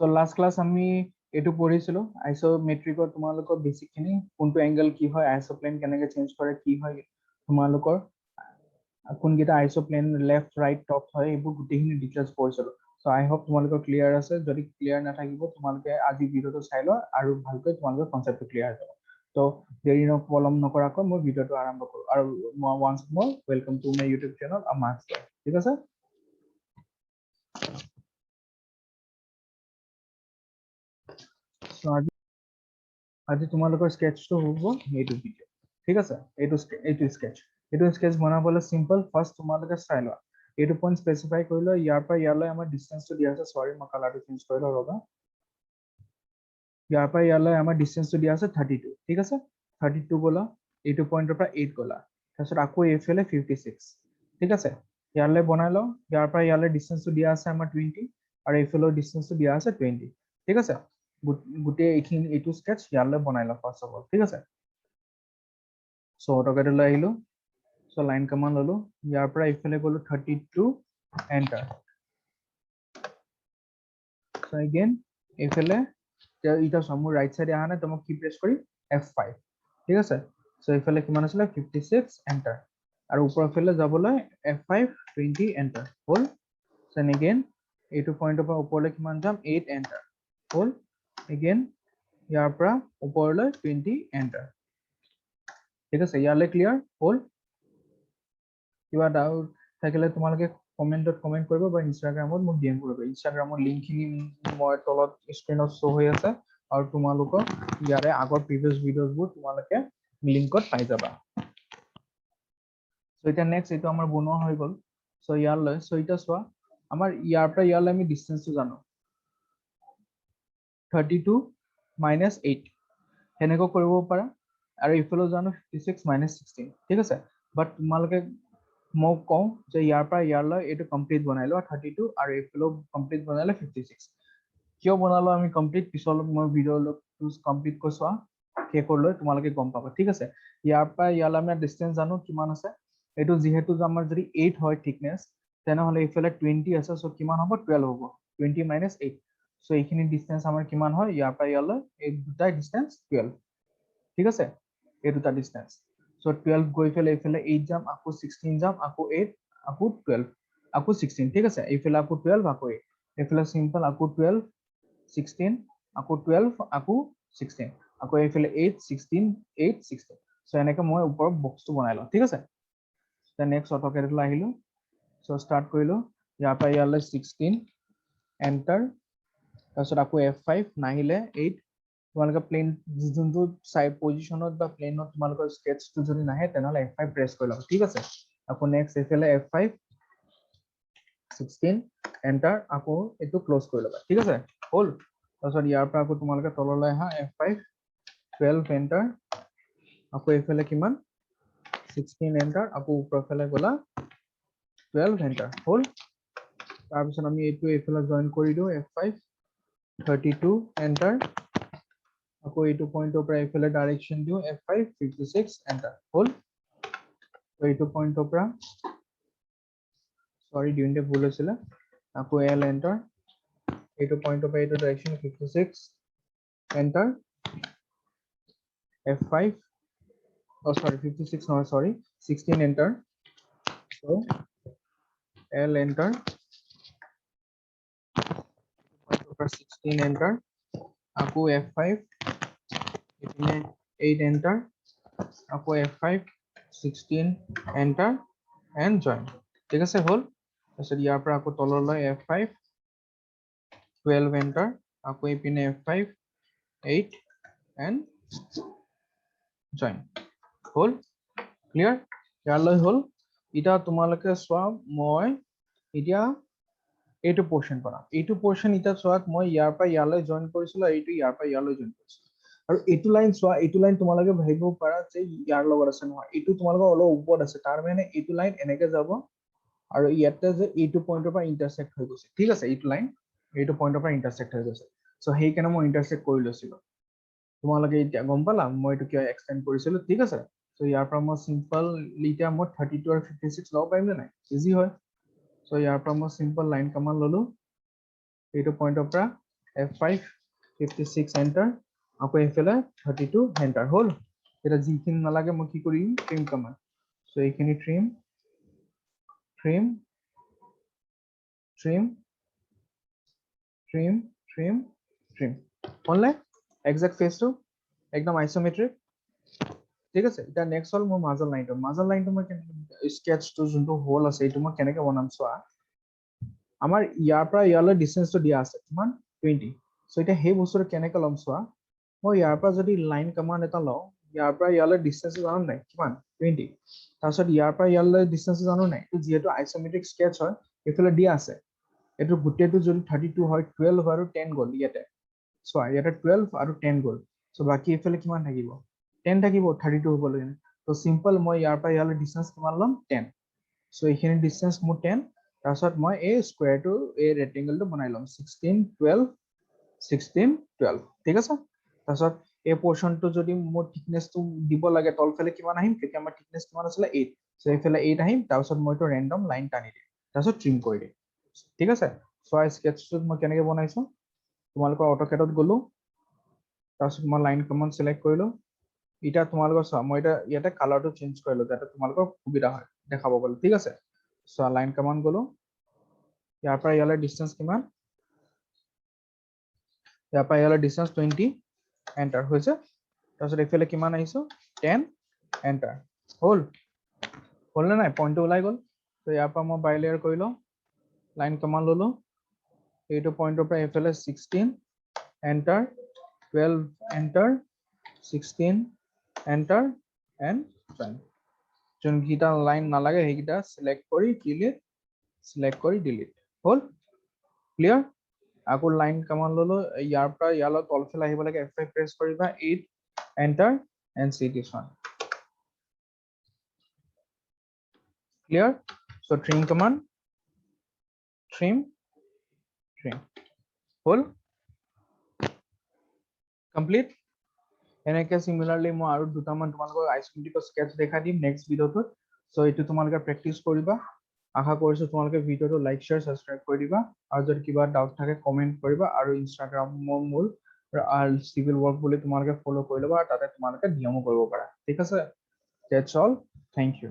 চ' last class আমি এইটো পঢ়িছিলোঁ, আইচ'মেট্ৰিকৰ তোমালোকৰ বেচিকখিনি, কোনটো এংগল কি হয়, আইচ'প্লেন কেনেকৈ চেঞ্জ কৰে, কি হয়, তোমালোকৰ কোনকেইটা আইচ'প্লেন লেফ্ট ৰাইট টপ হয়, এইবোৰ গোটেইখিনি ডিটেইলছ পঢ়িছিলোঁ। চ' আই হোপ তোমালোকৰ ক্লিয়াৰ আছে। যদি ক্লিয়াৰ নাথাকিব, তোমালোকে আজি ভিডিঅ'টো চাই লোৱা আৰু ভালকৈ তোমালোকৰ কনচেপ্টটো ক্লিয়াৰ হৈ যাব। ত' দেৰি পলম নকৰাকৈ মই ভিডিঅ'টো আৰম্ভ কৰোঁ আৰু মই once more welcome to my YouTube channel marks. ঠিক আছে। চ' আজি তোমালোকৰ স্কেচটো হ'ব এইটো ভিডিঅ', ঠিক আছে। এইটো স্কেচ বনাবলৈ চিম্পল। ফাৰ্ষ্ট তোমালোকে চাই লোৱা, এইটো পইণ্ট স্পেচিফাই কৰি লোৱা। ইয়াৰ পৰা ইয়ালৈ আমাৰ ডিষ্টেঞ্চটো দিয়া আছে। চৰি, মই কালাৰটো চেঞ্জ কৰি লওঁ, ৰ'বা। ইয়াৰ পৰা ইয়ালৈ আমাৰ ডিষ্টেঞ্চটো দিয়া আছে 32, ঠিক আছে। 32 গ'লা, এইটো পইণ্টৰ পৰা 8 গ'লা, তাৰপিছত আকৌ এইফালে 56, ঠিক আছে। ইয়ালৈ বনাই লওঁ। ইয়াৰ পৰা ইয়ালৈ ডিষ্টেঞ্চটো দিয়া আছে আমাৰ 20 আৰু এইফালৰ ডিষ্টেঞ্চটো দিয়া আছে 20, ঠিক আছে। গোটেই এইখিনি এইটো স্কেচ ইয়ালৈ বনাই লওঁ ফাৰ্ষ্ট অফ অল, ঠিক আছে। চ' অট'কেডলৈ আহিলো। চ' লাইন কমান ললো, ইয়াৰ পৰা এইফালে গ'লো 32, এণ্টাৰ। চ' এগেইন এইফালে এতিয়া চোৱা, মোৰ ৰাইট চাইডে অহা নাই, তো মই কি প্ৰেছ কৰিম? F5, ঠিক আছে। চ' এইফালে কিমান আছিলে? 56, এণ্টাৰ। আৰু ওপৰৰ ফালে যাবলৈ F5, 20, enter হ'ল। দেন এগেইন এইটো পইণ্টৰ পৰা ওপৰলৈ কিমান যাম? 8, এণ্টাৰ হ'ল। এগেইন ইয়াৰ পৰা ওপৰলৈ 20, এণ্টাৰ, ঠিক আছে। ইয়ালৈ ক্লিয়াৰ হ'ল। কিবা ডাউট থাকিলে তোমালোকে কমেণ্টত কমেণ্ট কৰিব বা ইনষ্টাগ্ৰামত মোক ডিএম কৰিব। ইনষ্টাগ্ৰামৰ লিংকখিনি মই তলত স্ক্ৰীণত শ্ব' হৈ আছে আৰু তোমালোকৰ ইয়াৰে আগৰ প্ৰিভিয়াছ ভিডিঅ'জবোৰ তোমালোকে লিংকত পাই যাবা। চ' এতিয়া নেক্সট এইটো আমাৰ বনোৱা হৈ গ'ল। চ' ইয়ালৈ, চ' এতিয়া চোৱা, আমাৰ ইয়াৰ পৰা ইয়ালৈ আমি ডিষ্টেঞ্চটো জানো 32 মাইনাছ 8, সেনেকৈ কৰিব পাৰা। আৰু ইফালেও জানো 56 মাইনাছ 16, ঠিক আছে। বাট তোমালোকে মই কওঁ যে ইয়াৰ পৰা ইয়ালৈ এইটো কমপ্লিট বনাই লোৱা 32 আৰু এইফালেও কমপ্লিট বনাই লোৱা 56। কিয় বনালো আমি কমপ্লিট? পিছলৈ মই ভিডিঅ' কমপ্লিট কৈ চোৱা, শেষলৈ তোমালোকে গম পাবা, ঠিক আছে। ইয়াৰ পৰা ইয়ালৈ আমি ডিষ্টেঞ্চ জানো কিমান আছে। এইটো যিহেতু আমাৰ যদি 8 হয় থিকনেছ, তেনেহ'লে এইফালে 20 আছে। চ' কিমান হ'ব? 12 হ'ব, 20 মাইনাছ 8। চ' এইখিনি ডিষ্টেঞ্চ আমাৰ কিমান হয় ইয়াৰ পৰা ইয়ালৈ? এই দুটাই ডিষ্টেঞ্চ 12, ঠিক আছে। এই দুটা ডিষ্টেঞ্চ। চ' 12 গৈ পেলাই এইফালে 8 যাম, আকৌ 16 যাম, আকৌ 8, আকৌ 12, আকৌ 16, ঠিক আছে। এইফালে আকৌ 12, আকৌ 8, এইফালে চিম্পল আকৌ 12, 16, আকৌ 12, আকৌ 16, আকৌ এইফালে 8, 16, 8, 16। চ' এনেকে মই ওপৰৰ বক্সটো বনাই লওঁ, ঠিক আছে। নেক্সট অট'কেডলৈ আহিলো। চ' ষ্টাৰ্ট কৰিলো, ইয়াৰ পৰা ইয়ালৈ 16, এণ্টাৰ। তাৰপিছত আকৌ F5, নাহিলে 8। তোমালোকে প্লেন যোনটো চাই পজিশ্যনত বা প্লেনত তোমালোকৰ স্কেচটো যদি নাহে, তেনেহ'লে F5 press কৰি ল'ব, ঠিক আছে। আকৌ নেক্সট এইফালে F5, 16, enter, আকৌ এইটো ক্ল'জ কৰি ল'বা, ঠিক আছে, হ'ল। তাৰপিছত ইয়াৰ পৰা আকৌ তোমালোকে তললৈ আহা, F5, 12, enter. আকৌ এইফালে কিমান? 16, এণ্টাৰ। আকৌ ওপৰৰ ফালে গ'লা, 12, এণ্টাৰ হ'ল। তাৰপিছত আমি এইটো এইফালে জইন কৰি দিওঁ, F5, 32, enter. আকৌ এইটো পইণ্টৰ পৰা এইফালে ডাইৰেকশ্যন দিওঁ, F5, 56, enter হ'ল। এইটো পইণ্টৰ পৰা, চৰি, দিওঁতে ভুল হৈছিলে, আকৌ এল, এণ্টাৰ। এইটো পইণ্টৰ পৰা এইটো direction 56, enter, F5। Oh, sorry, 56 নহয়, sorry, 16, enter. So L, enter, পইণ্টৰ পৰা 16, enter, আকৌ F5, এইপিনে 8, enter, আকৌ F5, 16, enter and join, ঠিক আছে, হ'ল। তাৰপিছত ইয়াৰ পৰা আকৌ তললৈ F5, 12, enter, আকৌ এইপিনে F5, 8 and join হ'ল। ক্লিয়াৰ? ইয়ালৈ হ'ল। এতিয়া তোমালোকে চোৱা, মই এতিয়া এইটো পৰ্চন বনাম, এইটো পৰ্চন। এতিয়া চোৱা, মই ইয়াৰ পৰা ইয়ালৈ জইন কৰিছিলো আৰু এইটো ইয়াৰ পৰা ইয়ালৈ জইন কৰিছিলো। আৰু এইটো লাইন চোৱা, এইটো লাইন তোমালোকে ভাবিব পাৰা যে ইয়াৰ লগত আছে। নহয়, এইটো তোমালোকৰ অলপ ওপৰত আছে। তাৰ মানে এইটো লাইন এনেকে যাব আৰু ইয়াতে যে এইটো পইণ্টৰ পৰা ইণ্টাৰচেক্ট হৈ গৈছে, ঠিক আছে। এইটো লাইন এইটো পইণ্টৰ পৰা ইণ্টাৰচেক্ট হৈ গৈছে। চ' সেইকাৰণে মই ইণ্টাৰচেক্ট কৰি লৈছিলো। তোমালোকে এতিয়া গম পালা মই এইটো কিয় এক্সটেণ্ড কৰিছিলো, ঠিক আছে। চ' ইয়াৰ পৰা মই চিম্পল এতিয়া মই 32 আৰু 56 ল'ব পাৰিম নে নাই? ইজি হয়। চ' ইয়াৰ পৰা মই চিম্পল লাইন কমান ললো, এইটো পইণ্টৰ পৰা F5, 56 enter, আকৌ এইফালে 32 এণ্টাৰ। হ'ল। এতিয়া যিখিনি নালাগে মই কি কৰিম? Trim command. চ' এইখিনি trim, trim, trim, trim, trim, trim। হ'লনে? একজেক্ট ফেচটো একদম আইচমেট্ৰিক, ঠিক আছে। এতিয়া নেক্সট হ'ল মোৰ মাজৰ লাইনটো। মাজৰ লাইনটো মই কেনেকে, স্কেচটো যোনটো হোল আছে, এইটো মই কেনেকে বনাম চোৱা। আমাৰ ইয়াৰ পৰা ইয়ালৈ ডিষ্টেঞ্চটো দিয়া আছে কিমান? 20। চ' এতিয়া সেই বস্তুটো কেনেকে ল'ম চোৱা। মই ইয়াৰ পৰা যদি লাইন কমাণ্ড এটা লওঁ, ইয়াৰ পৰা ইয়ালৈ ডিষ্টেঞ্চটো জানো নাই কিমান? 20। তাৰপিছত ইয়াৰ পৰা ইয়ালৈ ডিষ্টেঞ্চটো জানো নাই? এইটো যিহেতু আইচমেট্ৰিক স্কেচ হয়, এইফালে দিয়া আছে। এইটো গোটেইটো যদি 32 হয়, 12 আৰু 10 গ'ল। ইয়াতে চোৱা, ইয়াতে 12 আৰু 10 গ'ল। চ' বাকী এইফালে কিমান থাকিব? 10 থাকিব 32 হ'ব লাগে। ত' চিম্পল, মই ইয়াৰ পৰা ইয়ালৈ ডিষ্টেঞ্চ কিমান ল'ম? 10। চ' এইখিনি ডিষ্টেঞ্চ মোৰ 10। তাৰপিছত মই এই স্কুৱেৰটো, এই ৰেক্টেংগলটো বনাই ল'ম, 16, 12, 16, 12, ঠিক আছে। তাৰপিছত এই পৰ্চনটো যদি মোৰ থিকনেছটো দিব লাগে, তলফালে কিমান আহিম? তেতিয়া আমাৰ থিকনেছ কিমান আছিলে? 8। চ' এইফালে 8 আহিম। তাৰপিছত মই এইটো ৰেণ্ডম লাইন টানি দিম, তাৰপিছত ট্ৰিম কৰি দিম, ঠিক আছে। চোৱা, স্কেচটোত মই কেনেকে বনাইছো। তোমালোকৰ অট'কেডত গ'লো, তাৰপিছত মই লাইন কমাণ্ড চিলেক্ট কৰিলো। এতিয়া তোমালোকৰ চোৱা, মই এতিয়া ইয়াতে কালাৰটো চেঞ্জ কৰিলো যাতে তোমালোকৰ সুবিধা হয় দেখাব গ'লে, ঠিক আছে। চোৱা, লাইন কমাণ্ড গ'লো। ইয়াৰ পৰা ইয়ালৈ ডিষ্টেঞ্চ কিমান? ইয়াৰ পৰা ইয়ালৈ ডিষ্টেঞ্চ 20, এণ্টাৰ হৈছে। তাৰপিছত এইফালে কিমান আহিছো? 10, এণ্টাৰ। হ'ল। হ'ল নে নাই? পইণ্টটো ওলাই গ'ল। ত' ইয়াৰ পৰা মই বাই লেয়াৰ কৰি লওঁ। লাইন কমাণ্ড ল'লো। এইটো পইণ্টৰ পৰা এইফালে 16, enter, 12, enter, 16, enter and join। যোনকেইটা লাইন নালাগে সেইকেইটা চিলেক্ট কৰি ডিলিট, চিলেক্ট কৰি ডিলিট। হ'ল, ক্লিয়াৰ? আকৌ লাইন কমাণ্ড ললো। ইয়াৰ পৰা ইয়ালৈ তলফালে আহিব লাগে, F5 press কৰিবা, 8, enter and see this one। Clear? So trim command, trim, trim। হ'ল, কমপ্লিট। এনেকে চিমিলাৰলি মই আৰু দুটামান তোমালোকৰ আইচমেট্ৰিকৰ স্কেচ দেখাই দিম নেক্সট ভিডিঅ'টোত। চ' এইটো তোমালোকে প্ৰেক্টিচ কৰিবা। আশা কৰিছো তোমালোকে ভিডিঅ'টো লাইক, শ্বেয়াৰ, ছাবস্ক্ৰাইব কৰি দিবা আৰু যদি কিবা ডাউট থাকে কমেণ্ট কৰিবা আৰু ইনষ্টাগ্ৰামৰ মোৰ চিভিল ৱৰ্ক বুলি তোমালোকে ফ'ল' কৰি ল'বা আৰু তাতে তোমালোকে ডিএমো কৰিব পাৰা, ঠিক আছে। That's all, thank you.